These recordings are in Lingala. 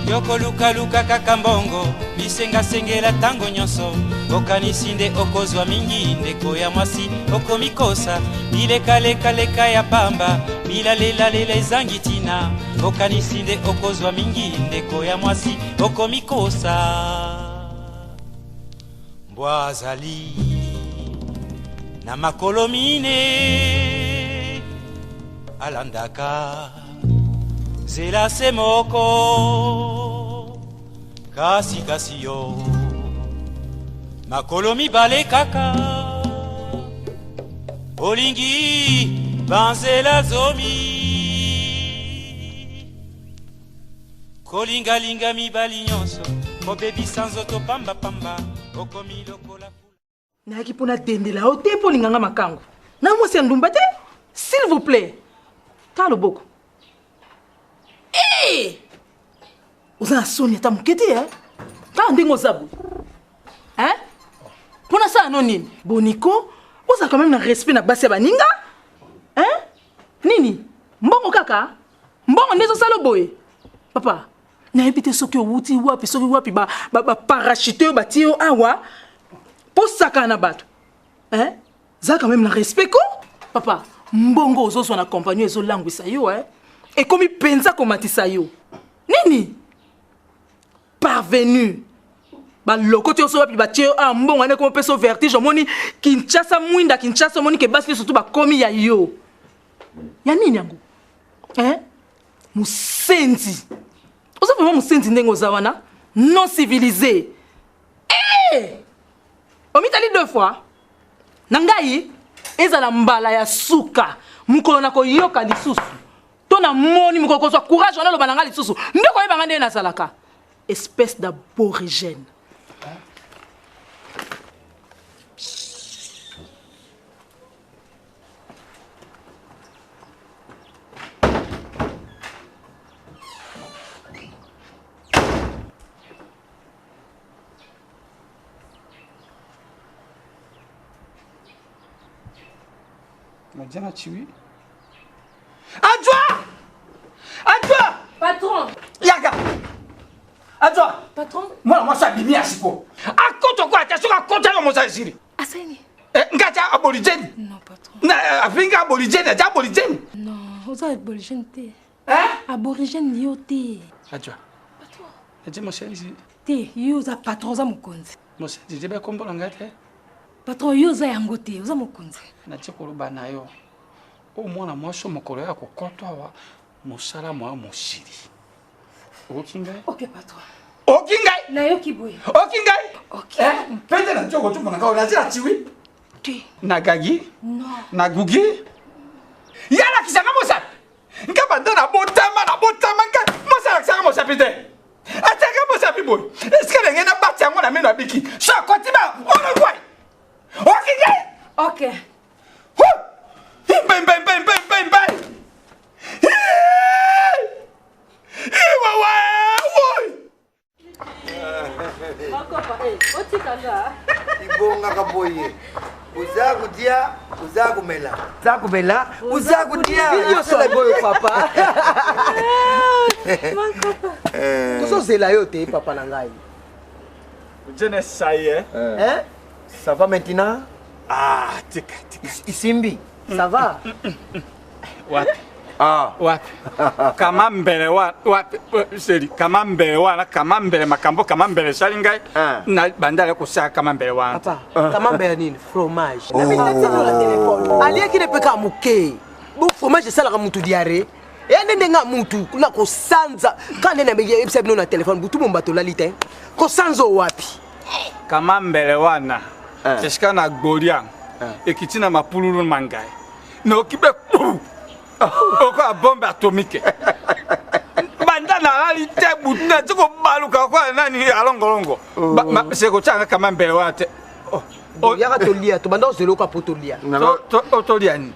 Yo kolukaluka kaka mbongo, bisengasengela ntango nyonso, okanisi nde okozwa mingi. Ndeko ya mwasi, okomikosa, bilekalekaleka ya pamba, bilalelalela ezangi ntina, okanisi nde okozwa mingi. Ndeko ya mwasi, okomikosa. Mbwa azali na makolo mine, alandaka nzela se moko, kasi kasi yo makolo mibale kaka, olingi banzela zomi, kolingalinga mibali nyonso, kobebisa nzoto pambapamba, okomi lokola. Nayaki mpo nadendela yo te mpo olinga nga makangu na mwasi ya ndumba te. S'il vous plaît, tala loboko. Hey! Oza na soni ata moke te, eh? Tala ndenge oza boye, hein? Mpo nasala no nini? Boniko, oza quand même na respect na basi ya baninga, hein? Nini mbongo kaka mbongo nde ezosala boye papa? Nayebi te soki owuti wapi, soki wapi baparachute oyo batie yo awa mpo sakana na bato, hein? Za quand même na respect ko papa. Mbongo ozozwa na compagnie ezolangwisa yo, hein? Ekomi mpenza komatisa yo nini? Parvenu balokoti yo so wapi batie yo awa, mbongo wana ekomi opesa yo vertige. Omoni Kinshasa mwinda, Kinshasa omoni ke basi nyonso tu bakomi ya yo. Ya nini yango, hein? Mosenzi, oza vraiment mosenzi ndenge oza wana, non civilisé. Eh! Omitali deux fois na ngai, ezala mbala ya suka. Mokolo na koyoka lisusu to namoni mokolo kozwa courage wana, oloba na ngai lisusu nde koyeba ngai ndenge nazalaka. Espèce d'aborigène. Madiana Chiwi. Adjoa! Adjoa! Patron! Yaka! Adjoa! Patron! Mwana mwasi abimi ya siko. Akoto kwa ata soki akota yo mosa esili. Aseni. Eh, ngacha aborigène. Non, patron. Na eh, afinga aborigène, acha aborigène. Non, oza aborigène te. Hein? Aborigène yo te. Adjoa. Patron. Aje mosenzi. Te, yo oza patron, oza mokonzi. Mosenzi, je be kombo na ngai te. Patron, yo oza yango te, oza mokonzi. Natie koloba na yo. Oyo mwana mwasi mokolo ya kokotwa awa mosala mwa mosili. Okoki ngai? Ok, patron. Okoki ngai? Nayoki boye. Okoki ngai? Ok. Eh, pete na tioko tumba na ngai, nazila tiwi. Te. Na gagi? Non. Na gugi? Yalakisa nga mosapi. Nga banda na botama na botama nga mosa alakisaka mosapi te. Atiaka mosapi boye. Esika ndenge na bati yango na mino abiki. So akoti ba olongwai. Okoki ngai? Ok. Mbai mbai mbai mbai mbai mbai. Iwawa woi. Ibongaka boye, oza kodia, oza komela, oza komela, oza kodia nyonso boyo papa. Tozozela yo te papa na ngai. Jene, ça y est. Hein? Ça va maintenant? Ah, tika tika. Isimbi. Ça va? Wapi? Ah. Wapi? Kama mbele wa wapi? Seri kama mbele wana, kama mbele makambo, kama mbele esali ngai Ah. na bandala kosala kama mbele wana. Papa, camembert nini? Fromage. Na telefone. Aliaki ne mpe kaka moke. Bo fromage esalaka mutu diarrhée. Eya nde ndenge ya mutu na kosanza kaka nde nayebisa bino na telefone butu bomba tolali te. Kosanza oyo wapi? Kama mbele wana Ah. esika na golia ekiti na mapululu ma ngai noki mpe kpu okoya bombe atomike banda nalali te butu nati kobaluka okoya nani alongolongo sekotyanga kama mbele wana te. Oh, oh. Yaka tolia, tobanda kozela oka po tolia. Tolia nini?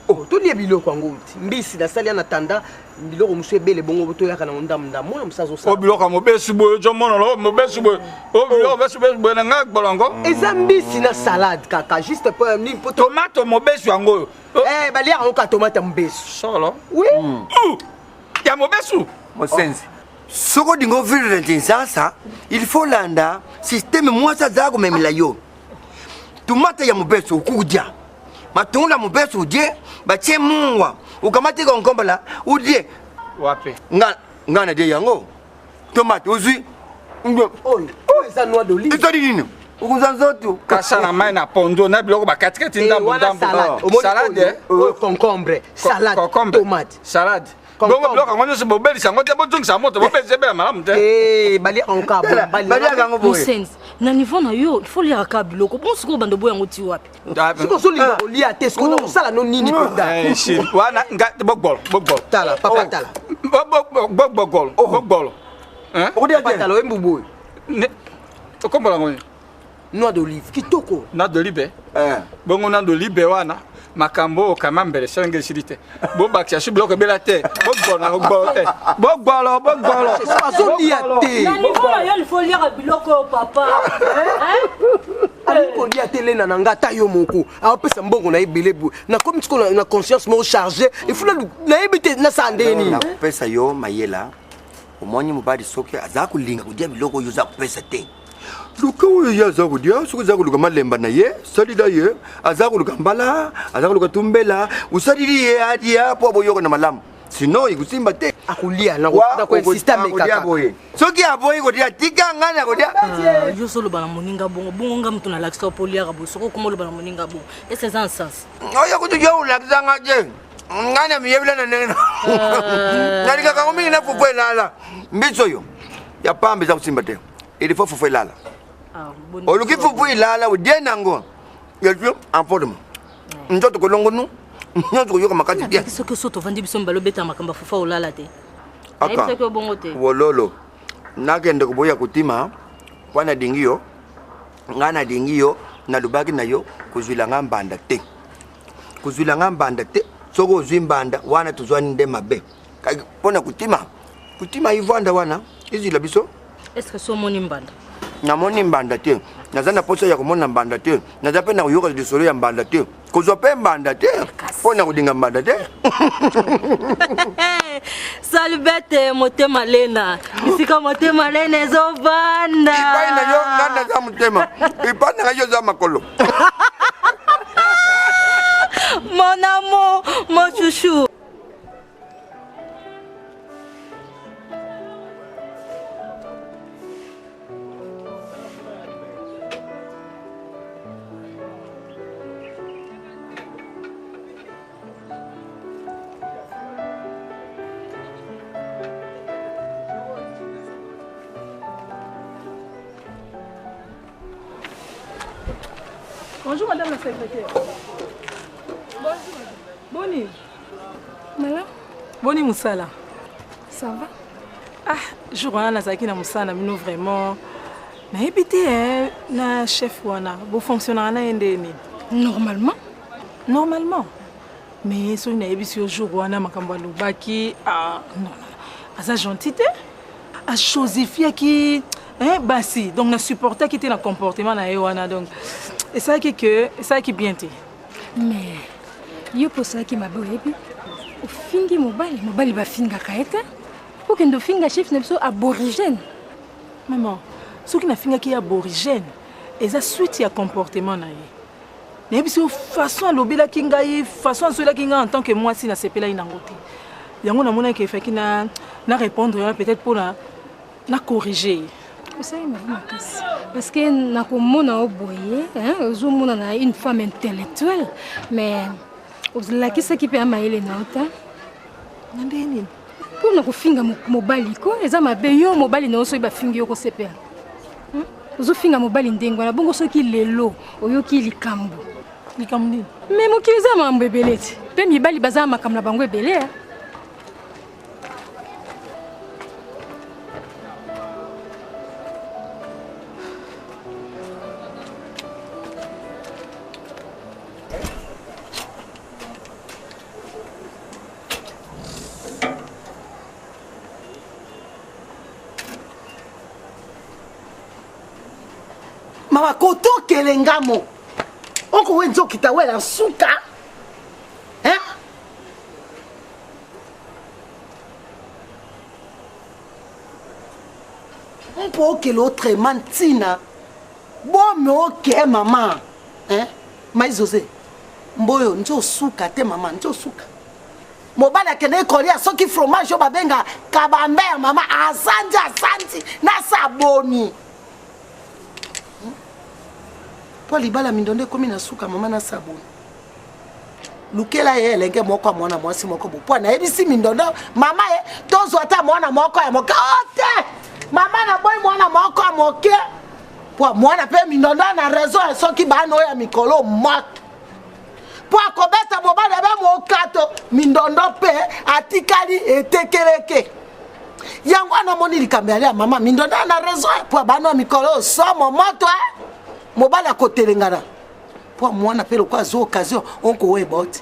Oh, tolia biloko yango ti mbisi nasali ya na tanda biloko mosusu ebele bongo toyaka nango ndambu ndambu mona mosu azosala. O biloko ya mobesu boye ozomonana mobesu boye, o biloko mobesu besu boye na ngai gbolongo. Eza mbisi na salade kaka juste po nini po tomato mobesu yango oyo. Eh, baliaka yango kaka tomate ya mobesu. Solo. Oui. Ya mobesu. Mosenzi. Soki olingi ovivre na Kinshasa, il faut landa système mwasi aza komemela yo. Tomate ya mobesu okudia. Matungulu ya mobesu odie, batie mungwa. Okamati concombre la, odie. Wapi? Nga nga na die yango. Tomate ozwi. Oyo oyo eza noix d'olive. Ezali nini? Okozwa nzoto. Kasa na mai na pondo na biloko bakatikati Eh, ndambo wana ndambo. salade. Omoni Salade. oyo, oyo concombre, salade, Concombre. tomate. Salade. Concombre. Bongo biloko yango nyonso bobelisa yango te bozongisa moto bobelisa ebela malamu te. Eh, baliaka yango kaka boye, baliaka. Baliaka yango boye. Mosenzi, na niveau na yo il faut liaka kaka biloko bongo sikoyo bando boya yango ti wapi Soki ozolinga kolia te, sikoyo nakosala no nini mpenza? Eh, shit. Wana nga bogbolo bogbolo. Tala, papa tala. Bogbolo bogbolo. Hein? Okodia Papa te. tala, oyembu boye. Ne okombola ngo nini? Noix d'olive, kitoko. Na d'olive. Eh. Bongo na d'olive wana makambo oyo kama mbele esalenge esili te bobakisa su biloko ebela te bogbolo na kogbolo te bogbolo bogbolo Azolia te. na niveau na yo il faut liaka biloko oyo papa alingi kolia te lena na nga ata yo moko aopesa mbongo na ye ebele boye nakomi sikoyo na conscience moko charge ifo nayebi te nasala ndenge nini nakopesa yo mayela omoni mobali soki aza kolinga kodia biloko oyo oza kopesa te luka oyo ye aza kodia soki aza koluka malemba na ye salila ye aza koluka mbala aza koluka tumbela osalili ye adia mpo aboyoka na malamu sino ekosimba te akolia Wa, nakoinsiste akolia amekaka boye soki aboyi kodia tika ngai na kodia yo ozoloba na moninga bongo bongo nga moto nalakisa yo mpo oliaka boye soki okoma oloba na moninga bongo ese eza na sens oyo kutu yo olakisa nga te ngai na miyebela na ndenge nalingaka yango mingi na fufu elala mbisi oyo ya pamba eza kosimba te il faut fufu elala oluki fufu elala odie nango ezwi en forme nzoto kolongonu nyonso koyoka makasi bien soki oso tovandi biso mibale obeta makambo ya fufu olala te Aka. nayebisaki yo bongo te wololo nakende koboya kotima mpo nalingi yo ngai nalingi yo nalobaki na yo kozwila ngai mbanda te kozwila ngai mbanda te soki ozwi mbanda wana tozwani nde mabe mpo na kotima kotima ivanda wana ezwila biso est ce que so omoni mbanda namoni mbanda te naza na mposa ya komona mbanda te naza mpe na koyoka lisolo ya mbanda te kozwa mpe mbanda te mpo na kolinga mbanda te salubete motema lena bisika motema lena ezovanda epai na yo ngai naza motema epai na ngai yo oza makolo mon amour mon chouchou Bonjour madame la secrétaire. Bonjour. Boni. Malamu. Boni musala. Ça va? Ah, jour wana nazalaki na mosala na bino vraiment nayebi te eh, na chef wana bofonctionnaka na ye nde nini Normalement. Normalement. Mais soki nayebisi yo jour wana makambo alobaki ah, non, non. aza gentil te achosifiaki hein, basi donc na supportaki te na comportement na ye wana donc esalaki que esalaki bien te Mais yo mpo osalaki mabe oyebi ofingi mobali mobali bafingaka ye te okende ofinga chef na biso aborigène maman soki nafingaki ye aborigène eza suite ya comportement na ye nayebisi yo façon alobelaki ngai façon azwelaki ngai en tant que mwasi nasepelaki nango te yango namonaki efaki na, na répondre wana peut-être mpona na corrige ye osali mabe makasi parce que nakomona yo boye ozomona na une femme intellectuelle mais olakisaki mpe ya mayele na yo te na ndenge nini mpona kofinga mobali ko eza mabe yo mobali na yo soki bafingi yo kosepela ozofinga mobali ndenge wana bongo soki lelo oyoki likambo likambo nini me mokili eza makambo ebele ti mpe mibali baza na makambo na bango ebele Mama kotokele ngamo oko we nzokita wela nsuka hein? Mpo okele otrema ntina. Bome oke mama. Hein? Maizoze. Mboyo nzo suka te mama, nzo suka. Mobali akendeki kolia soki fromage oyo babenga kabambe ya mama asanzi asanzi na saboni. Mpo libala mindondo ekomi na suka mama na saboni. Lukela ye elenge moko ya mwana mwasi moko bo mpo nayebisi mindondo mama ye tozwa ata mwana moko ya moke o te mama naboyi mwana moko ya moke mpo mwana mpe mindondo na raison ya soki bana oyo ya mikolo moto mpo akobeta mobali abe mokato mindondo mpe atikali etekeleke yango wana omoni likambo yali ya mama mindondo na raison mpo bana ya mikolo somo moto eh? Mobali akotelengana mpo mwana mpe lokola azwa occasion onko oyeba oti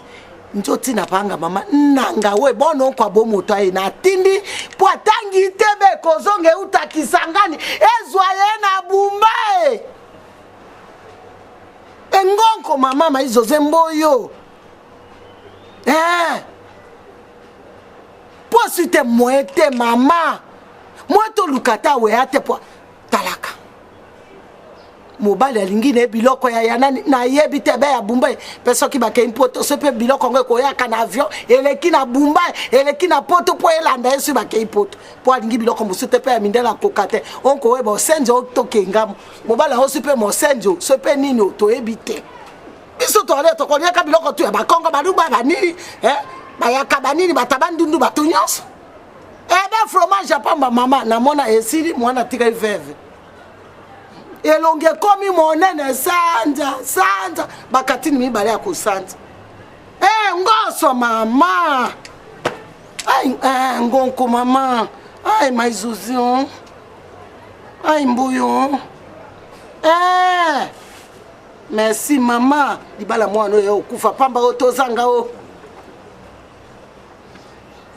nzo ntina panga mama nanga we bona onko abo moto aye natindi mpo atangi te be kozonga euta kisangani ezwa ye na bumba e engonko mama maizoze mboyo eh. mpo si te moye te mama moye toluka ta weya te mpo talaka mobali alingi na ye biloko ya ya nani nayebi te be ya bumba mpe soki bakei mpoto so mpe biloko yango ekoyaka na avion eleki na bumba eleki na poto mpo elanda ye soki bakei poto mpo alingi biloko mosusu te mpe ya mindele akoka te onkoyeba osenzi otokengamo mobali yango soki mpe mosenzi so mpe nini toyebi te biso toalia tokoliaka biloko tu ya bakongo baluba banini eh, bayaka banini bataba ndundu bato nyonso ebe eh, fromage ya pamba mama namona esili mwana atikali veve elongi ekomi monene sanza sanza bakatini mibale ya kosanza e eh, ngoso mama ai eh, ngonko mama ai maizuzi oh. ai mbuyo eh, merci mama libala mwana oyo okufa pamba oyo tozanga o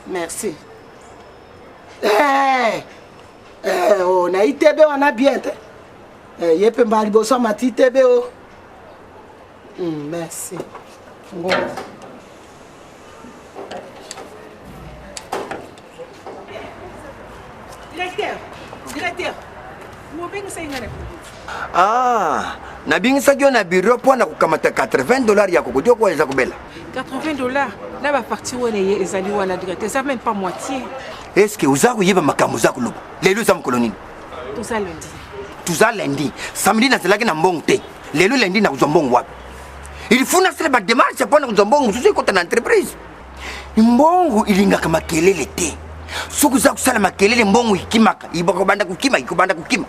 merci eh. Eh, oh, na itebe wana bien te eh, ye mpe mbala liboso amati itebe o oh. Merci ngo Directeur, directeur, obengisaki ngai na bureau. Ah, nabingisaki yo na bureau mpo na kokamata 80 dollars ya kokodio oyo eza kobela. 80 dollars na ba facture wana eye ezali wana directeur, eza même pas moitié. Est-ce que oza koyeba makambo oza koloba? Lelo eza mokolo nini? Toza lundi. Toza lundi. Samedi nazalaki na mbongo te. Lelo lundi nakozwa mbongo wapi? Il faut nasala ba démarche mpo na kozwa mbongo mosusu ekota na entreprise. Mbongo ilingaka makelele te. Soki oza kosala makelele mbongo ikimaka, ikobanda kokima, ikobanda kokima.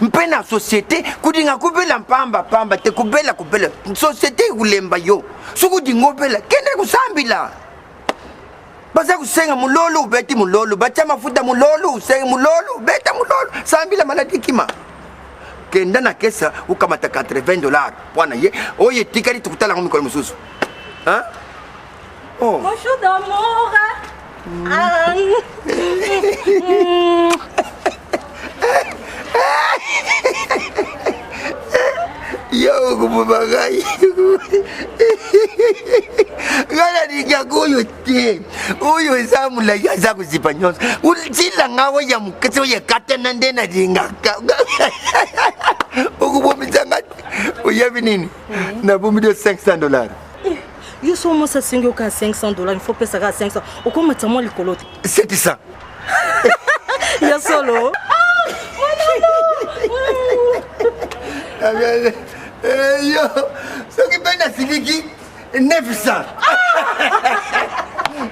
Mpe na société kudinga kubela mpamba pamba te kubela kubela société ekulemba yo. Soki odinga obela kende kosambila. Baza kusenga mulolo ubeti mulolo, batia mafuta mulolo usenge mulolo ubeta mulolo, sambila maladi kima. Kenda na kesa ukamata 80 dollars mpo na ye oyo etikali tokutala yango mikolo mosusu. Hein? Oh. Bonjour d'amour. Ah. Yo okoboma ngai ngai nalingaka oyo te oyo eza molai aza kozipa nyonso ntina ngai oyo ya mokasi oyo ekatana nde nalingaka okobomisa ngai oyebi nini nabombi yo 500 dollars Yo so mwasi asengi yo kaka 500 dollars, il faut pesa kaka 500. Okomatisa mwa likolo te. 700. Ya solo. Yo soki mpe nasiliki 900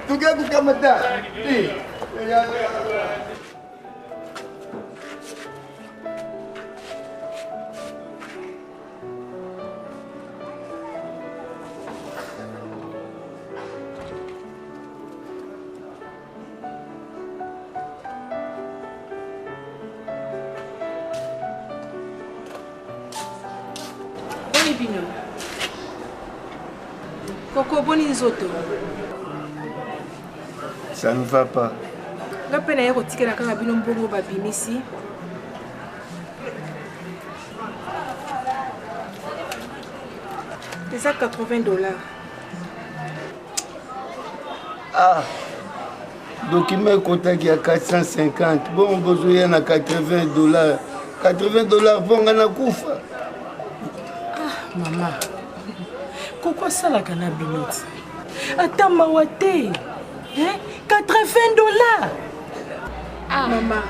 tuke kokamata. Boni bino? Koko boni nzoto? Ça ne va pas. Nga mpe naye kotikela kaka bino mbongo babimisi. Eza 80 dollars. Ah. Document ekotaki ya 450 bongo bozoya na 80 dollars. 80 dollars mpo nga nakufa. Ah, mama koko asalaka na bino ti ata mawa te 80 dollars. Ah. Mama,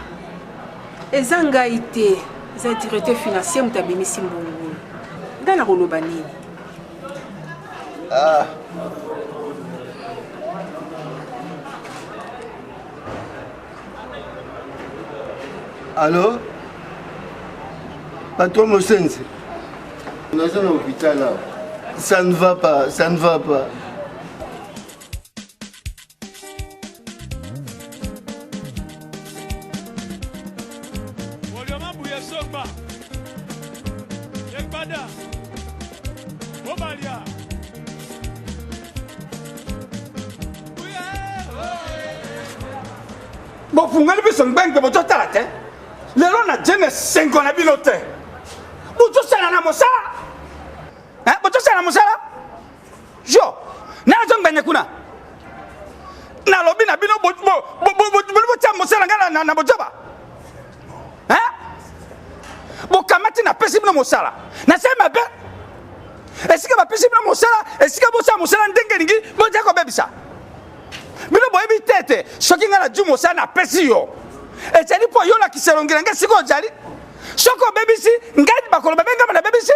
eza ngai te, eza directeur financier moto abimisi mbongo. Ngai nakoloba nini? Ah. Allô? Patron Mosenzi? Naza na hôpital awa. Ça ne va pas, ça ne va pas. Bofungoli biso ngbenge, bozotala te lelo na je na esengo na bino te. Bozosala na mosala, bozosala na mosala yo nazo ngbenge kuna. Nalobi na bino, botia mosala ngai na bozoba. Bokamati, napesi bino mosala, nasali mabe. Esika bapesi bino mosala, esika bosala mosala ndenge elingi, botia kobebisa. Bino boyebi te ete soki ngai najui mosala napesi yo, ezali mpo yo olakisa elongi na ngai. Sikoyo ozali, soki obebisi ngai, bakoloba be ngamba nabebisi.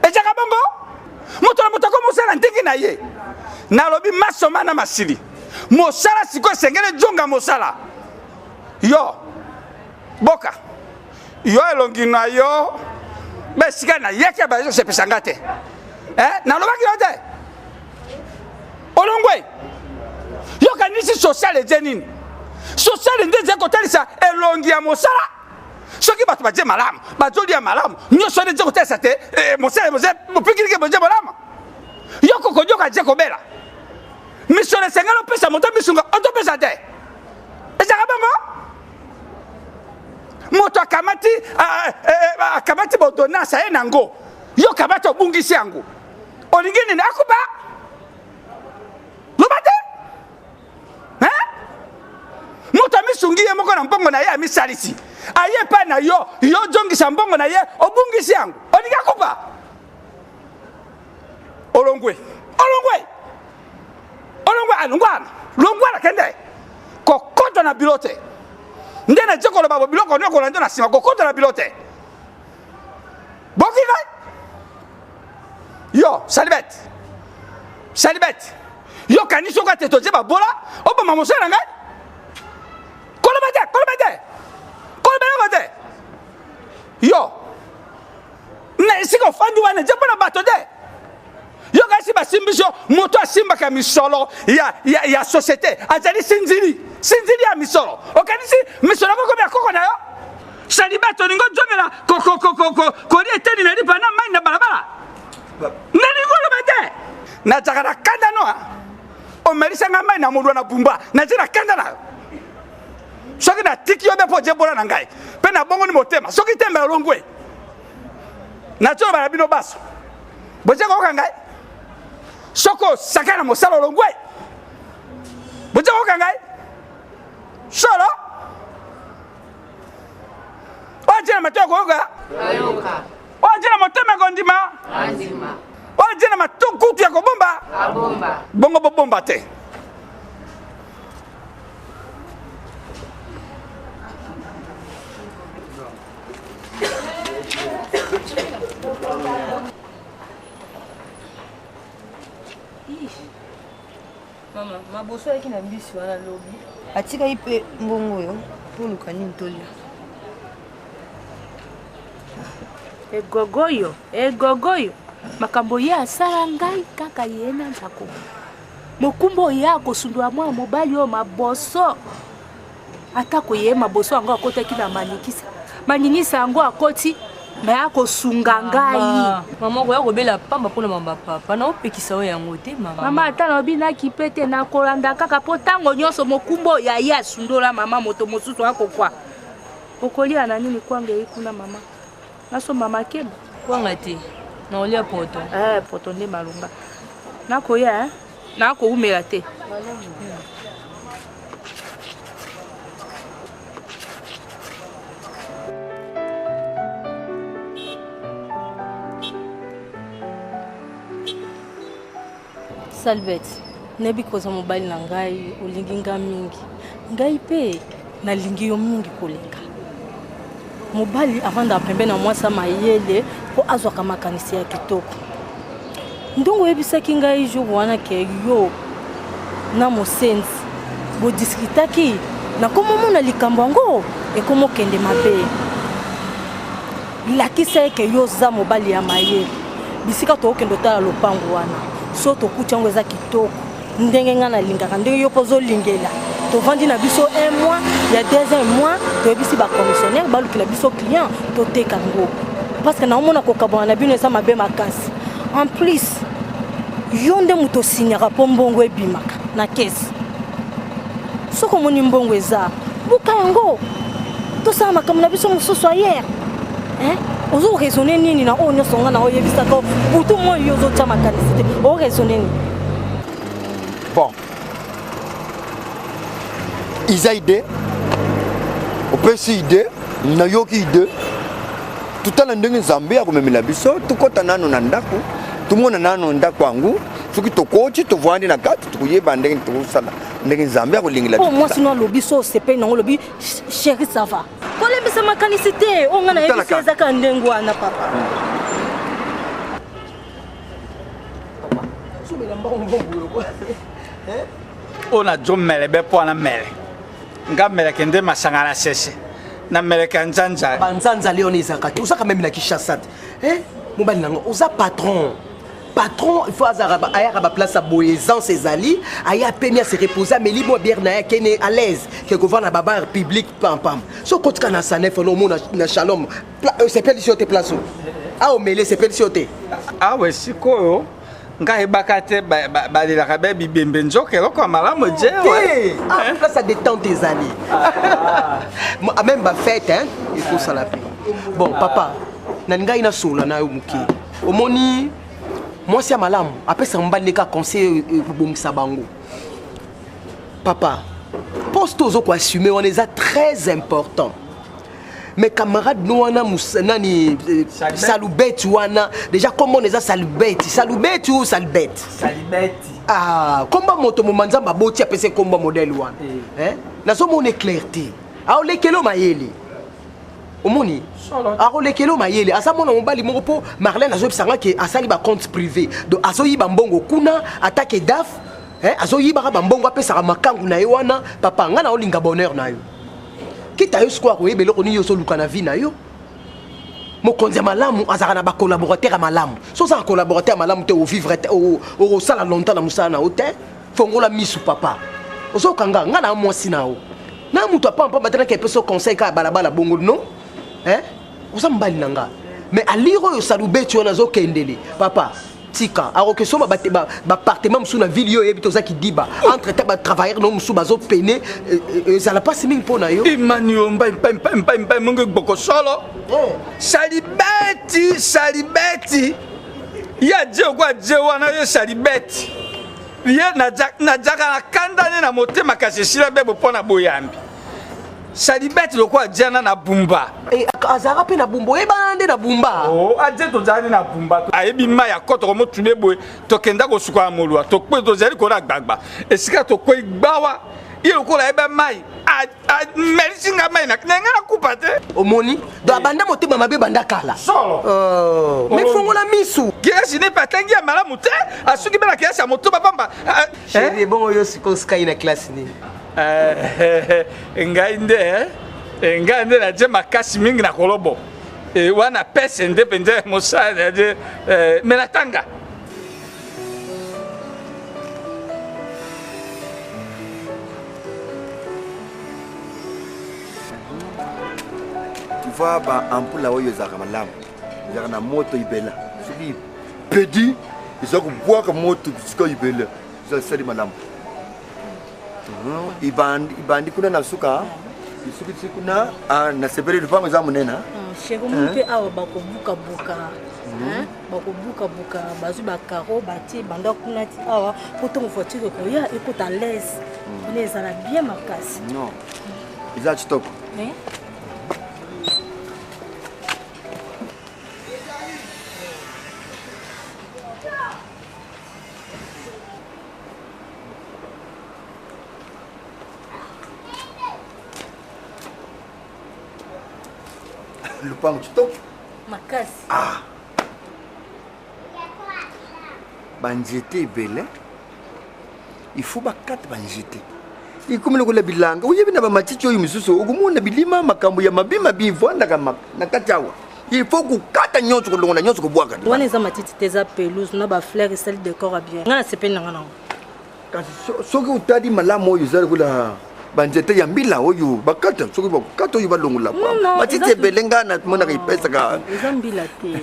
Ezalaka bongo, moto na moto akomosala ndenge na ye. Nalobi masoma na masili mosala, sikoyo esengeli ejonga mosala. Yo boka yo elongi na yo besika nayaki ya bazosepesa nga te. Nalobaki yo te, olongwe. Yokanisi social eze nini? Social nde eze kotalisa elongi ya mosala. Soki bato baje malamu, bazolia malamu, nyonso wana eze kotalisa te mosala mopikilike boje malamu. Yo kokodioka je kobela misolo, esengeli opesa moto misunga, otopesa te. Ezalaka bongo, moto akamati akamati bodonance aye nango, yo kamati obungisi yango. Olingi nini? Akuba loba te. Moto amisungi ye moko na mbongo na ye, amisalisi, aye epai na yo, yo ozongisa mbongo na ye, obungisi yango. Olingi akuba? Olongwe, olongwe, olongwe, alongwana, longwana, kende kokota na bilo te. Nde natie koloba bo biloko nde kolanda na nsima, kokota na bilo te. Boki ngai yo salibete, salibete, yo kanisi oka te totie babola oboma mosala na ngai. Koloba te, koloba te, koloba eloko te. Yo na esika ofandi wana eza mpona bato te. Yo kasi basimbisi yo, moto asimbaka misolo ya, ya, ya société azali sinzili, sinzili ya misolo. Okanisi misolo yango komi ya koko na yo? Salibete, olingi ozongela kolia eteni na lipa na mai na balabala? Nalingi oloba te, nazalaka na kanda no omelisa ngai mai na molwa na bumba. Naza na kanda na yo. Soki natiki yo be mpo ojebola na ngai mpe nabongoni motema, soki te, mbela olongwe. Nazoloba na bino baso, boza koyoka ngai? Soki osaka na mosala, olongwe. Boza koyoka ngai solo? Oyo atie na matoi akoyoka, oyo atie na motema ekondima, oyo atie na matukutu ya kobomba bongo bobomba te. Mama, maboso ayaki na mbisi wana lobi. Atikaki mpe mbongo oyo mpo oluka nini tolia. Egogoyo, egogoyo, makambo ye asala ngai kaka ye na ndako. Mokumba oyo ye akosundola mwana mobali oyo maboso. Atako ye maboso yango akotaki na manikisa, maninisa yango akoti me akosunga ngai. Mama, okoya kobela pamba mpona mamba papa na opekisa oyo yango te mama. Mama, ata nalobi nakipe te, nakolanda kaka mpo ntango nyonso mokumba oyo ya ye asundola mama, moto mosusu akokwa. Okolia na nini? Kwanga eyi kuna mama, nasomba makemba. Kwanga te, nakolia poto. Poto nde malonga. Nakoya, nakowumela te. Salbet, nayebi koza mobali na ngai, olingi nga mingi. Ngai mpe nalingi yo mingi koleka. Mobali avandaka pembeni na mwasi ya mayele mpo azwaka makanisi ya kitoko. Ndongo oyebisaki ngai jour wana ke yo na mosenzi bodiskitaki, nakomomona likambo yango ekomokende mabe. Lakisa ye ke yo oza mobali ya mayele. Bisika tokokende otala lopango wana, so tokuti yango eza kitoko ndenge ngai nalingaka, ndenge yo mpo ozolingela. Tovandi na biso un mois ya deuxième mois, toyebisi bacommissionnaire balukela biso client toteka yango, parce que naomona kokabwana na bino eza mabe makasi. En plus yo nde moto osignaka mpo mbongo ebimaka na kesi. Soki omoni mbongo eza, buka yango, tosala makambo na biso mosusu ayer. Ozo raisonne nini na oyo nyonso nga na oyebisaka butu moi yo ozotya makanisi te, oraisonne nini? Bon, iza idée, opesi idée, nayoki idée. Totala ndenge Nzambe akomemela biso. Tokɔta nano na ndako, tomona nano ndako yango. Soki tokoti, tovandi na kati, tokoyeba ndenge tokosala, ndenge Nzambe akolingela. Oyo mwasi no alobi so osepeli nango, olobi chéri ça va. Kolembisa makanisi te, oyo ngai nayebisi eza kaka ndenge wana papa. Oyo nazomele be mpo wana mele nga meleke nde masanga na sese na meleke ya nzanza. Banzanza leon ezalaka te, ozaka meme na Kinshasa te. Mobali nango oza patron, patron il faut azalaka ayaka baplace ya boye, aisance ezali, aya apemi, ase repose, ameli mwa bière na ye, akene à l'aise ke kovanda na babar public pampam. So okotika na Sanef wana, omona na Shalom, sepelisi yo te place oyo aomele, sepelisi yo te. Awa sikoyo ngai ayebaka te balelaka be bibembe nzoka eloko ya malamu je te. Place ya détente ezali, même bafete ekosala mpe. Bon papa, nalingai nasolola na yo moke. Omoni, mwasi ya malamu apesaka mobali nde kaka conseil ekobongisa bango. Papa, poste ozo koassume wana eza très important, mais camarade no wana nani, Salubeti wana, déjà kombo eza Salubeti, Salubeti ou Salubeti? Salibeti. Ah, komba moto moma Nzambe aboti apesa komba modèle wana. Nazomona éclair te, aolekelo mayele. Omoni, akolekela mayele, aza mwana mobali moko. Mpo Marlène azoyebisanga ke asali bacompte privé, donc azoyiba mbongo kuna atake daf, azoyibaka bambongo apesaka makangu na ye wana. Papa, ngai naolinga bonheur na yo. Kita yo sikoyo akoyeba eloko nini ozoluka na vie na yo. Mokonzi ya malamu azalaka na bacollaborateur ya malamu. So ozala collaborateur ya malamu te, ovivre te, okosala longtemps na mosala na yo te. Fongola misu papa, ozokanga ngai na mwasi na yo na moto apampamba te, naki epesa conseil kaka balabala bongo no. Oza mobali na nga, mais alire oyo Salubeti wana azokendele, papa tika, akoki osomba bapartement mosusu na ville. Yo oyebi te, oza kidiba. Entre temps batravailleur no mosusu bazopene, ezala mpasi mingi mpo na yo. Emmanuel mbai mpai mpai mpai mpai mongi gboko solo. Salibeti, Salibeti ye adie okwa adie wana ye Salibeti ye najaka na kanda ne na motema, kasi esila bebo mpo na boyambi Salibeti lokola adiana na Bumba. Azalaka mpe na Bumba, oyebana nde na Bumba. Adie tozala nde na Bumba, ayebi mai ya kotoko motube boye. Tokenda kosuka ya molwa, tokwe tozali kola gbagba esika tokwei gbawa, ye lokola ayeba mai amelisi nga mai na ngai nakupa te. Omoni, donc abanda motema mabe banda kala. Solo. Mais fongola misu. Kelasi ne mpe atangi ya malamu te, asuki mpe na kelasi ya motoba pamba. Chéri, ebongo yo sikoyo oskai na classe nini? Ngai nde, ngai nde natie makasi mingi na kolobo wana pese nde mpenza mosala natie me natanga. Tu vois, baampula oyo ezalaka malamu, ezalaka na moto ibela. Soki pedi eza kobwaka moto sika ibela, ezasali malamu. Ibandi kuna na suka, esukisi kuna nasepeli. Lupango eza monene. Chéri, omoni mpe awa bakobukabuka, bakobukabuka, bazwi bakaro batie banda kuna ti awa po ntongo voiture ekoya ekota l'aise mpona ezala bien makasi. Non, eza kitoko. Lupango kitoko. Makasi. Ah. Banzete ebele. Il faut bakata banzete. Ekomi lokola bilanga. Oyebi na bamatiti oyo misusu okomona bilima makambo ya mabe mabe evandaka na kati awa. Il faut kokata nyonso kolongola nyonso kobwaka. Wana eza matiti te eza pelouse na ba fleurs esali décor ya bien. Nga nasepeli na nga nango. Kasi soki otali malamu oyo eza lokola banzete ya mbila oyo bakata soki bakata oyo balongola matiti ebele ngai namonaka epesaka eza mbila te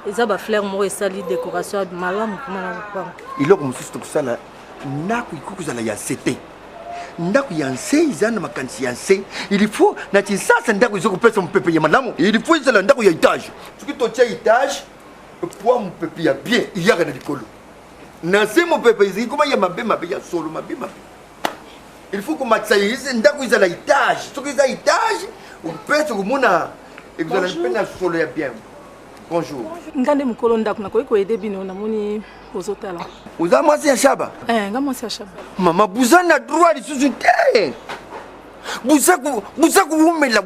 eza bafleur moko esali décoration ya malamu kuna na lopango eloko mosusu tokosala ndako ekoki kozala ya nse te ndako ya nse eza na makanisi ya nse il faut na kinsasa ndako eza kopesa mopepe ya malamu il faut ezala ndako ya etage soki totia etage poa mopepe ya bien eyaka na likolo na se mopepe ezali koma ya mabe mabe ya solo mabe mabe il faut komatisa ndako ezala etage soki eza etage opesa komona ekozala mpe na solo ya bien bonjour nga nde mokolo ndako nakoki koyede bino namoni ozotala oza mwasi ya shaba eh, nga mwasi ya shaba mama buza na droit lisusu te buza kowumela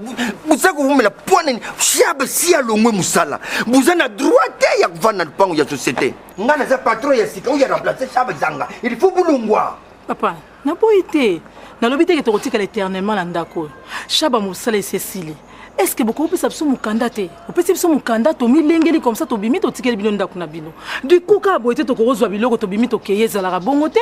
buza kowumela mpo nini shaba si alongwe mosala buza na droit te ya kovanda na lopango ya société nga naza patron ya sika oyo ya remplace shaba ezanga il faut bulongwa papa naboyi te nalobi teke tokotikala éternellement na ndako oyo shaba mosala esi esili est ce que bokopesa biso mokanda te opesi biso mokanda tomilengeli comme ça tobimi totikeli bino ndako na bino du coup kaka boye te tokokozwa biloko tobimi tokeye ezalaka bongo te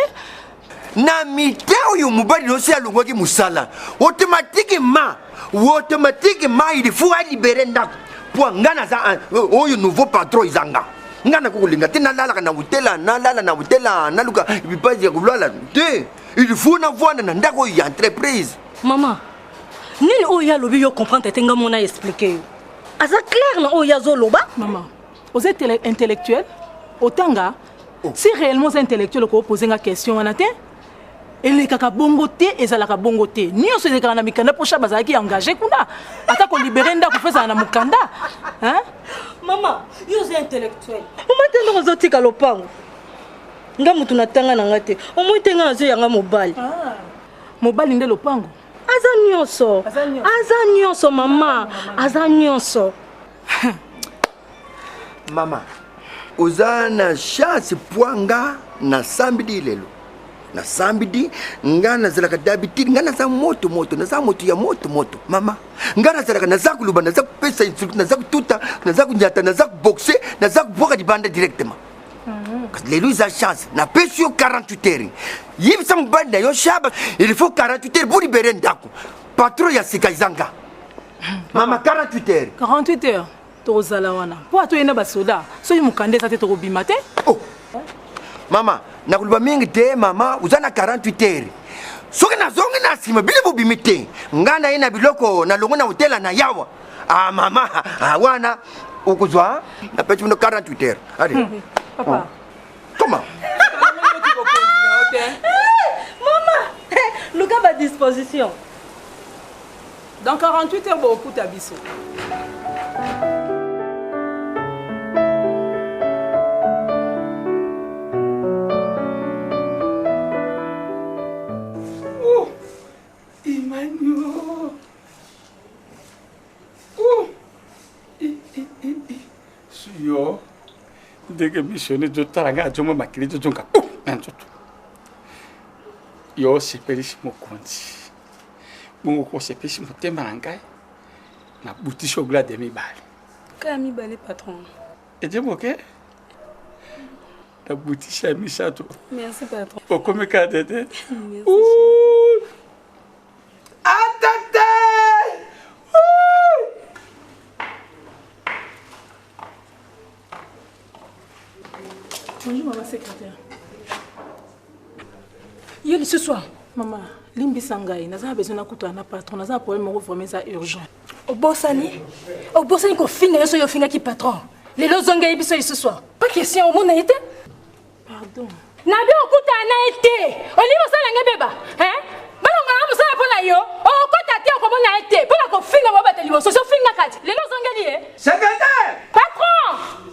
na mite oyo mobali nyonso alongwaki mosala automatiquement automatiquement il faut alibere ndako mpo nga naza oyo nouveau patron eza nga nga nakoki kolinga te nalalaka na hotela nalala na hotela naluka bipai ya kolala te il faut navwanda na ndako oyo ya entreprise mama nini oyo ye alobi yo comprendre te nga mona explike yo aza claire na oyo ye azoloba mama oza intellectuel otanga oh. si réellement oza intellectuel okopose nga question wana te elekaka bongo te ezalaka bongo te nyonso elekaka na mikanda mpo shaba azalaki engage kuna ata kolibere ndako fo ezala na mokanda mama yo oza intellectuel mama te ndoko ozotika lopango nga motu natanga na nga te omoi te nga nazoyanga mobali ah. mobali nde lopango aza nyonso aza nyonso mama aza nyonso mama oza na chance pwa nga nasambidi lelo nasambidi nga nazalaka d'habitude nga naza moto moto naza moto ya moto moto mama nga nazalaka naza koloba naza kopesa insulte naza kotuta naza konyata naza koboxe naza kobwaka libanda directement mhm. lelo eza chance napesi yo 48 heures yebisa mobali na yo shaba il faut 48 heures bolibere ndako patron ya sika eza nga mama 48 heures 48 heures tokozala wana mpo atoye na basoda soki mokanda eza te tokobima te oh. mama nakoloba mingi te mama oza na 48 heures soki nazongi na nsima bino bobimi te ngai naye na biloko nalongo na hotela na yawa ah, mama ah, wana okozwa napesi bino 48 heures allez hmm. papa oh. comment mama luka badisposition Dans 48 heures bokokuta biso. Oh, Emmanuel. Oh, i, i, i, i. Yo, ndenge miso ne ezotala ngai azonga makili ezozonga na nzoto yo osepelisi mokonzi bongo kosepesi motema na ngai nabutisi oglade mibale kaya mibale patron ete moke nabutisi ya misato merci patron okomi kaka tete atete Bonjour maman secrétaire. Yo lisusu awa? Mama, limbisa ngai, naza na besoin nakutana na patron, naza na problème moko vraiment eza urgent. Obosani? Obosani kofinga nyonso oyo ofingaki patron? Lelo ozongeli biso lisusu awa? Pas question, omona ye te? Pardon. Nabi okutana na ye te. Olingi kosala ngai beba? Hein? Balongola nga mosala mpo na yo. Okota te okomona ye te. Mpo na kofinga bango bato liboso. Osi ofinga kati. Lelo ozongeli ye? Secrétaire! Patron!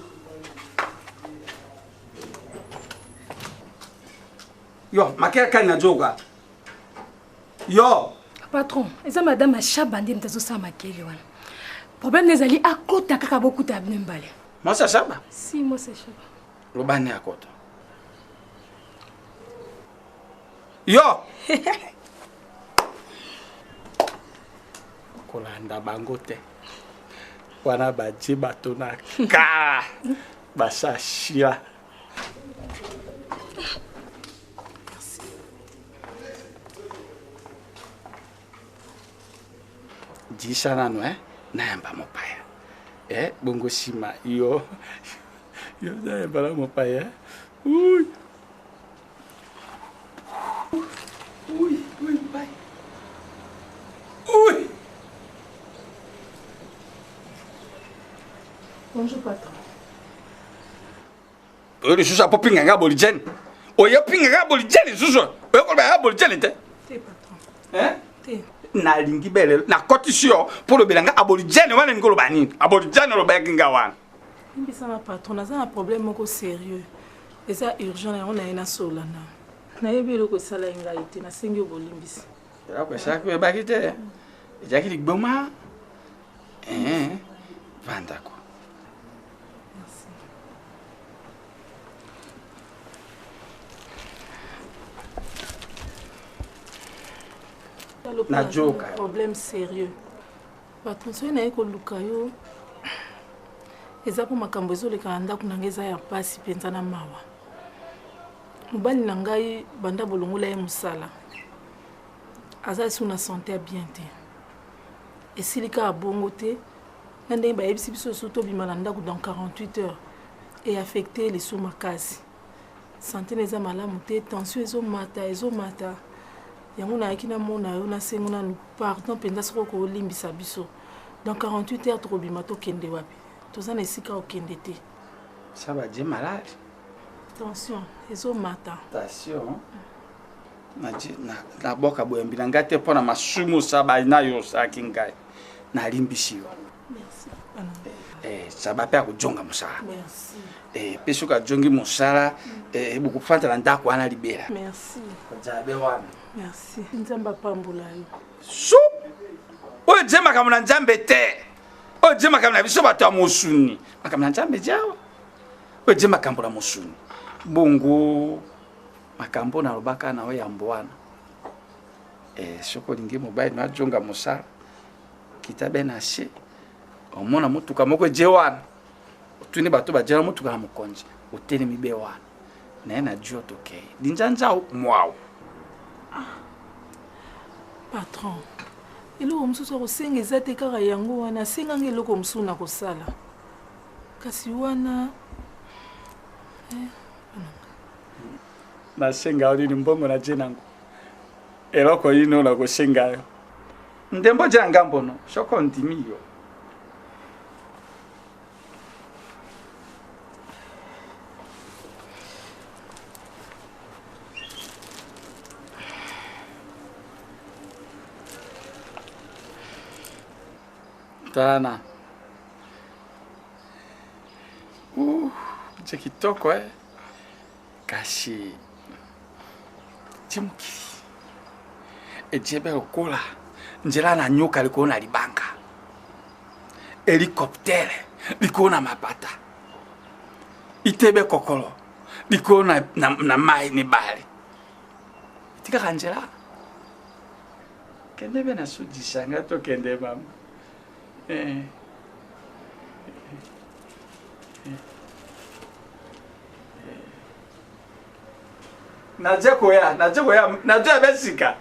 Yo, makela kani na joka. Yo! Patron, eza madame Ashaba nde moto azosala makele wana. Problème ezali akota kaka bokuta bino mbale. Mwasi ya Shaba? Si, mwasi ya Shaba. Loba ne akota. Yo! Kolanda bango te. Wana baje bato na ka basashia. Jisa nano eh? Nayamba mopaya. Eh, bongo nsima yo yo nayamba na mopaya. Uy. Uy, uy, bye. Uy. Bonjour patron. Oyo lisusu apopinga nga bolijene. Oyo pinga nga bolijene lisusu. Oyo koloba ya bolijene te. Te patron. Eh? Te. Nalingi bele nakotisi yo mpo olobela nga abolijene wana elingi oloba nini? Abolijene olobaki nga wana. Limbisa nga patron, naza na problème moko sérieux. Eza urgent na yango naye nasola na. Nayebi eloko esalaki ngai te, nasengi yo bolimbisi. Eloko esalaki oyebaki te? Ezalaki ligboma? Eh, vandako. Najoka. Problème sérieux. Patron, soki naye koluka yo eza mpo makambo ezoleka na ndako na ngai eza ya mpasi mpenza na mawa. Mobali na ngai banda bolongola ye mosala aza lisusu na sante ya bien te. Esili kaka bongo te na ndenge bayebisi biso lisusu tobima na ndako dans 48 heures e affecte lisusu makasi. Sante na eza malamu te, tension ezomata ezomata. Yango nayaki namona yo nasengo nanu pardon mpenza soki okolimbisa biso. Dans 48 heures tokobima tokende wapi? Toza na esika okende te. Ça va je malade. Tension ezomata. Tension. Naboka boyambi na ngai te mpo na masumu osaba na yo osalaki ngai. Nalimbisi yo. Merci. Eh, saba mpe akojonga mosala. Merci. Eh, mpe soki ajongi mosala eh, bokofanda na ndako wana libela. Merci. Nzambe wana. Merci. Nzambe apambola yo. Su oyo je makambo na Nzambe te. Oyo je makambo na biso bato ya mosuni. Makambo na Nzambe jawa. Oyo je makambo na mosuni. Bongo makambo nalobaka na oyo yambo wana. Eh, soki olingi mobali no ajonga mosala kita be na se omona motuka moko eje wana otuni bato bajela motuka na mokonzi otelemi be wana naye na jo tokei linjanjao mwao. Ah, patron eloko mosusu akosenga eza te kaka yango wana asenganga eloko mosusu na kosala kasi wana eh, nasenga yo nini mbongo na je nango eloko ino nakosenga yo ndembo ja ngambo no soko ndimi yo tala uh, je kitoko eh? Kasi ti mokili ejebe lokola nzela na nyoka likolo na libanga, helicoptere likolo na mapata, itebe kokolo likolo na, na, na mai mibale etikaka nzela kende be na sudisanga tokende mama eh. Naje koya, naje koya, naje ya besika.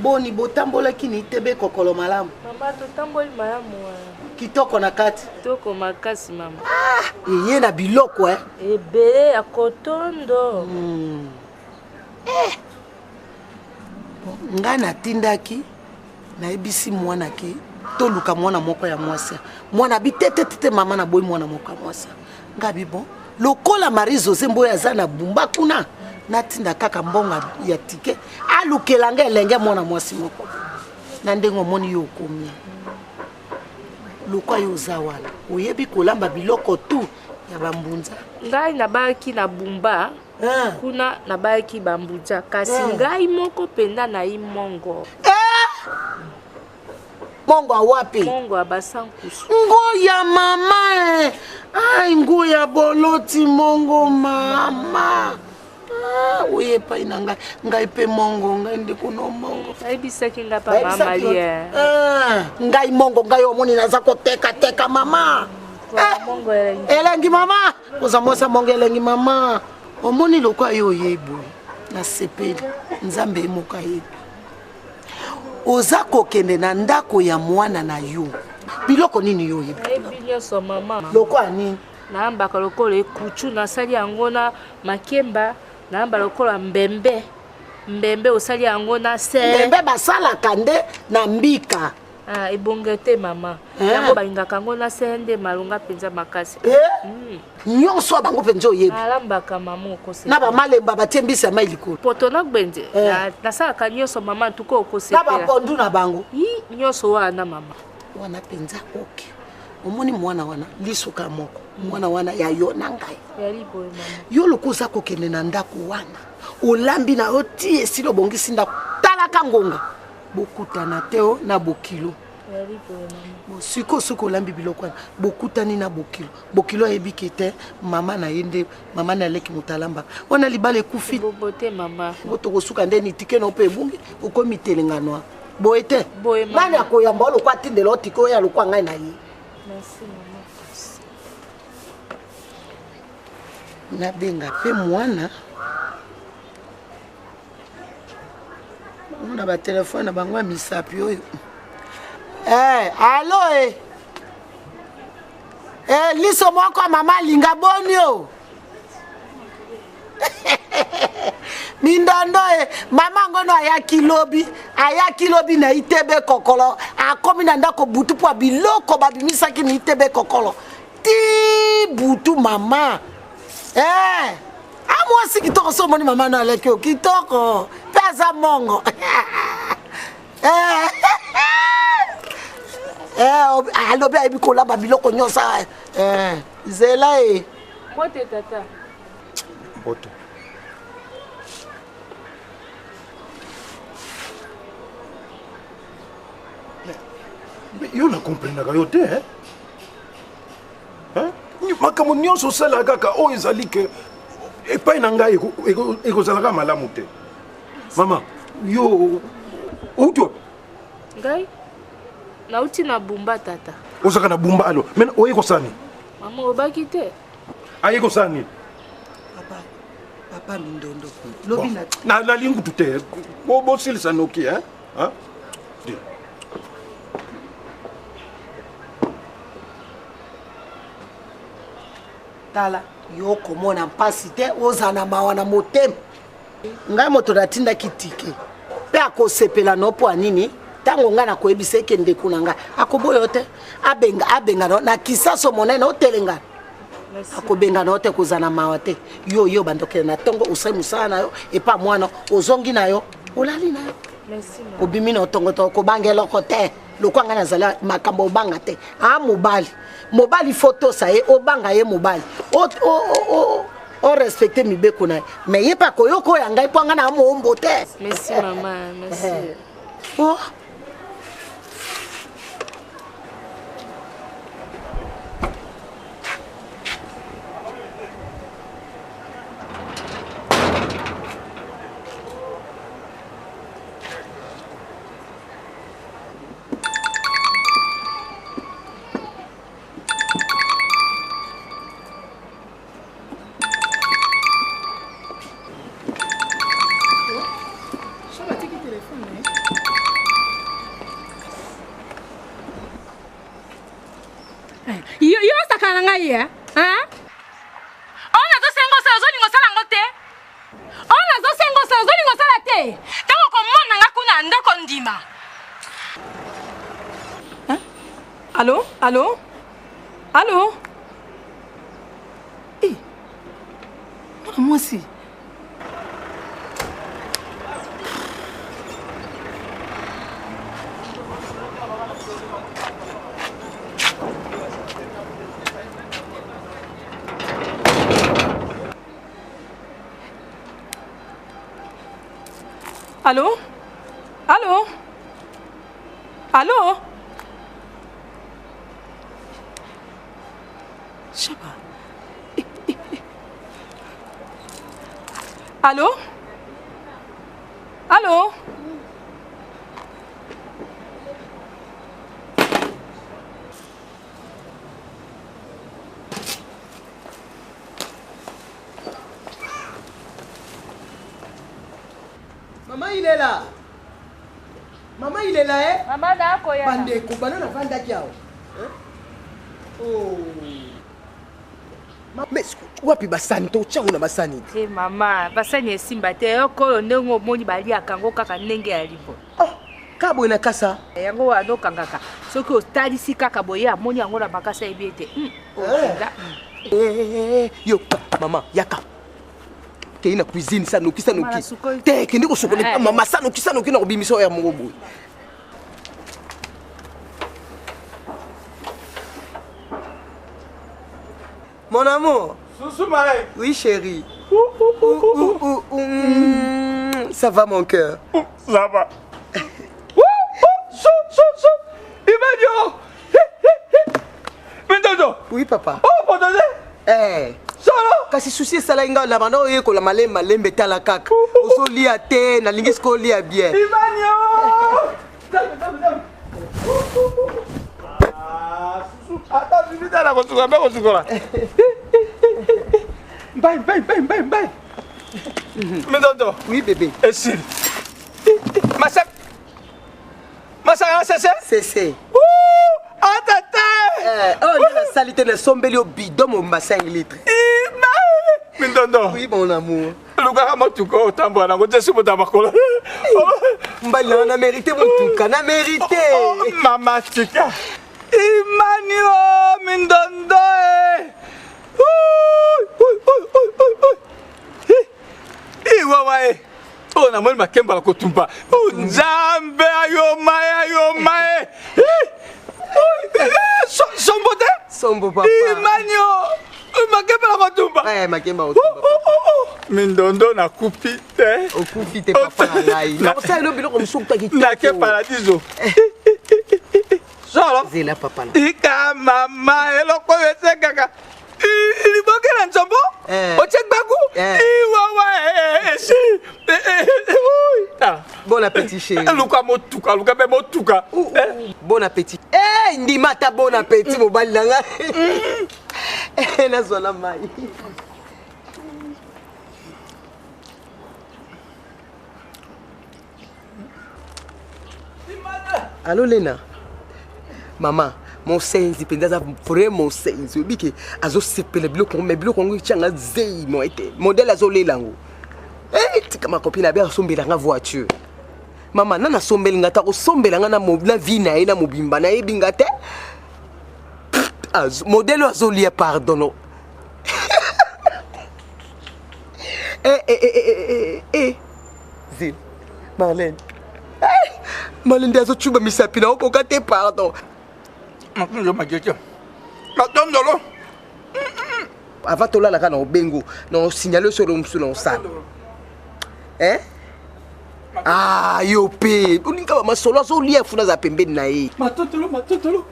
Boni botambolaki ni tebe kokolo malamu? Mama totamboli malamu wana. Kitoko na kati. Kitoko makasi mama. Ah, eye na biloko eh. Ebele ya kotondo. Eh. Bon, ngai natindaki nayebisi mwana ke toluka mwana moko ya mwasi. Mwana abi te te te mama naboyi mwana moko ya mwasi. Ngai abi bon lokola Marie José Mboya aza na Bumba kuna natinda kaka mbongo ya tike alukela ngai elenge mwana mwasi moko na ndenge omoni yo okomi lokwa yo oza wana oyebi kolamba biloko tu ya bambunza. Ngai nabayaki na Bumba kuna nabayaki bambunza kasi ngai moko mpenza nayi mongo. Mongo awapi? Mongo ya basankusu. Ngoya mama eh. Ai ngoya boloti mongo mama. Ah, oye epai na ngai ngai mpe mongo ngai ndeko no mongo ayebisaki ngai pa mama lie ah, ngai mongo ngai omoni naza kotekateka mama eh, elengi mama oza mwasi ya mongo elengi mama omoni lokwa yo oyei boye nasepeli nzambe ye moko ayebi oza kokende na ndako ya mwana na yo biloko nini yo oyebi nyonso mama lokola nini nayambaka lokola ekucu nasali yango na makemba nayamba lokola mbembe mbembe osali yango na se mbembe basalaka nde na mbika ah, ebonge te mama eh. yango balingaka yango na se nde malonga mpenza makasi eh? Nyonso ya bango mpenza oyebi alambaka mama okosepela na bamalemba batie mbisi ya mai likolo poto na gbenze eh. Nasalaka nyonso mama ntuka okosepela na bapondu na bango nyonso wana mama wana mpenza oke omoni mwana wana lisuka moko mwana wana ya yo na ngai yo lokola oza kokende na ndako wana olambi na yo ti esili obongisi ndako talaka ngonga bokutana te o na bokilo sikoyo soki olambi biloko wana bokutani na bokilo bokilo ayebi ke te mama na ye nde mama na aleki moto alambaka wana libala ekufi ngo tokosuka nde nitike na mpe ebungi okomi telenganwa boye te nani akoyamba o lokwa atindela otike oyo alokwa ngai na ye nabenga mpe mwana na batelefone na bango ya misapi oyo eh, alo e eh. eh, liso moko mama alinga boni o mindondo e mama ngono ayaki lobi ayaki lobi na itebe kokolo akomi na ndako butu mpo biloko babimisaki na itebe kokolo ti butu mama eh, a mwasi kitoko so omoni mama no aleki yo kitoko mpe aza mongo eh, eh, alobi ayebi kolamba biloko nyonso eh, zela e mbote tata mbote yo na comprenaka yo te hein? Hein? Makambo nyonso osalaka kaka oyo ezali ke epai na ngai ekozalaka malamu te mama yo outi wapi ngai nauti na bumba tata ozalaka na bumba alo mai oye kosala nini mama obaki te aye kosala nini papa papa mindondo lobi na nalingi kutu te bosilisa noki hein? Hein? Tala yo komona mpasi te ozala na mawa na motema ngai moto natindaki tike mpe akosepela no mpo ya nini ntango ngai nakoyebisa eke ndeko na ngai akoboya yo te abenga abenga no na kisaso monene otelengana akobengana yo te kozala na mawa te yo yo obanda okende na ntongo osali mosala na yo epa mwana ozongi na yo olali na yo obimi na otongotongo kobanga eloko te lokwa ngai nazali makambo obanga te a mobali mobali fo tosa ye obanga ye mobali orespecte mibeko na ye mais ye mpe akoyoka oyo ya ngai mpo ngai na moombo te merci mama merci eh. oh. Yo yo osakana na ngai ye hein? Oyo nazosenga osala ozolinga osala yango te oyo nazosenga osala ozolinga osala te ntango okomona nga kuna ndako ndima Allô Allô Allô Eh Mwana mwasi Allô Allô Allô Shaba. Allô? Allô? Maman, il est là. Maman, il est là, eh? Maman, nakoya. Bandeko, bana navandaki awa. Hein? Oh. Mais wapi basani totyango na basani te mama basani esimba te eloko oyo ndenge omoni baliaka yango kaka ndenge ya libo oh, kaka boye na kasa yango wana okangaka soki otalisi kaka boye amoni yango na makasa yebi ete oza eh. eh, eh, yo mama yaka kei na cuisine sanoki sanoki te kende kosokola mama sanoki sanoki na kobimisa oyo ya moko boye. Mon amour. Soussou Marie. Oui chérie. Ouh, ouh, ouh, ouh, ouh, ouh. Mmh, ça va mon cœur. Ça va. Ouh, ouh, sou, sou, sou. Imenio. Mindondo. Oui papa. Oh, pardonnez. Eh. Solo. Kasi souci esalaki ngai na banda oyekola malembe malembe tala kaka ozolia te nalingi sikoyo olia bien. Imanio. Ata bibita kosukola mpe kosukola. Mbai mbai mbai mbai mbai. Mindondo. Oui bébé. Esili. Masak. Masaka sese. Sese. Ata te. Eh, oh nde nasali te nasombeli yo bidon mobimba 5 litres. Mindondo. Oui mon amour. Lukaka motuka otambola nango te soki bota makolo. Mbali na na mérité motuka na mérité. Mama tika. Imanio mindondo e. Iwawa e. Oyo namoni makemba na kotumba. Nzambe ayoma e ayoma e. Sombo te? Sombo papa. Imanio makemba na kotumba. Eh makemba kotumba. Mindondo nakufi te. Okufi te papa na ngai. Nakosala elo biloko mosusu kuta kitoko. Nake paradiso. Solo. Zela papa na. Ika mama eloko oyo esengaka liboke na nzombo otie gbaku iwawa esi. Bon appétit chéri. Luka motuka luka mpe motuka. Bon appétit. Eh ndima ata bon appétit mobali na ngai. Nazwa na mai. Allo Lena. Mama, mosenzi mpenza aza vrai mosenzi oyebi ke azosepela biloko yango me biloko yango etyanga zei mo ete modele azolela yango. Eh, tika makopi na be asombela nga voiture. Mama, nani asombeli nga te akosombela nga na vie na ye na mobimba nayebi nga te. Modele oyo azolia pardon. Eh, eh, eh, eh, eh, eh. Zil, Marlène. Eh, Marlène nde azocuba misapi na okoka te pardon. Makunzo majete. Matondolo. Avant tolala kaka na obengo na osignale solo mosusu na osala. Eh? Ah, yo pe. Olinga ba masolo azolia funa aza pembeni na ye. Matotolo, matotolo.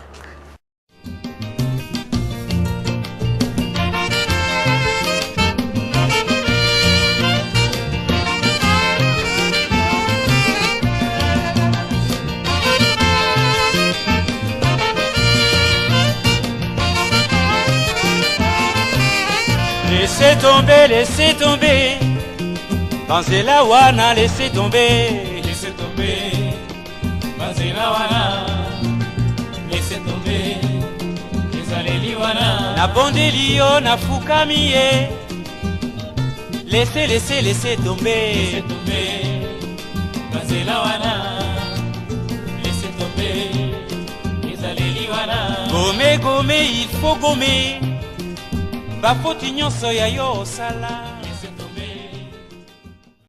Laissez tomber, laissez tomber. Banzela wana, laissez tomber. Laissez tomber. Banzela wana. Laissez tomber. Ezaleli wana. Nabondeli yo, nafukami ye. Laissez, laissez, laissez tomber. Laissez tomber. Banzela wana. Laissez tomber. Ezaleli wana. Gommer, gommer, il faut gommer. Bafoti nyonso ya yo osala.